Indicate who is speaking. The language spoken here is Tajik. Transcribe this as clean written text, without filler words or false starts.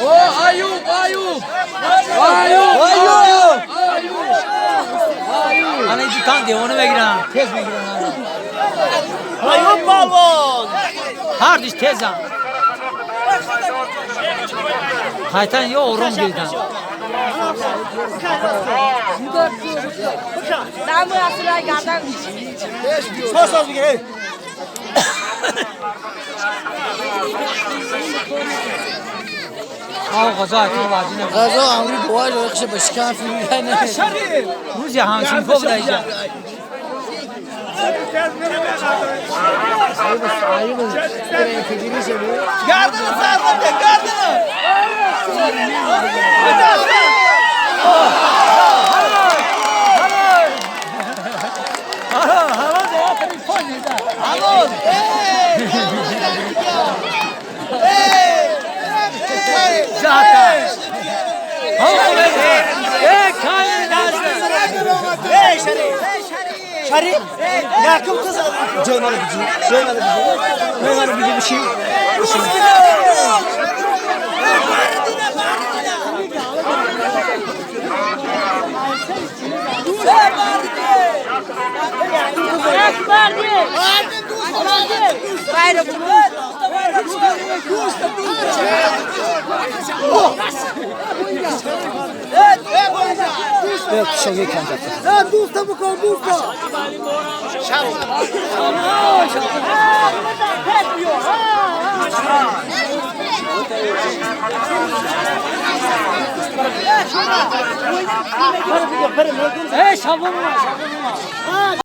Speaker 1: О, Аюб, Аюб! Аюб!
Speaker 2: Аюб!
Speaker 1: Аюб! Ана инҷо тан девона мегирам, тез мегирам.
Speaker 2: Аюб палвон.
Speaker 1: Ҳар душ тезам. Қайтан ё ором гирдан.
Speaker 2: Сос бигир.
Speaker 1: Ав ғазо атир вазина.
Speaker 3: غذا امری بواج وخش بشکن فیلم نه
Speaker 1: Рӯзи ҳамсинфо буда иҷа.
Speaker 2: Гардана сар бе, гардана. Алло.
Speaker 1: Зата. Э,
Speaker 2: Эй, Шариф. Шариф, якум қиз ҷой мара биҷи. Ҷой мара биҷи. Ҷой мара биҷи бишин. Бишин.
Speaker 1: Э, шабонума, шабонума.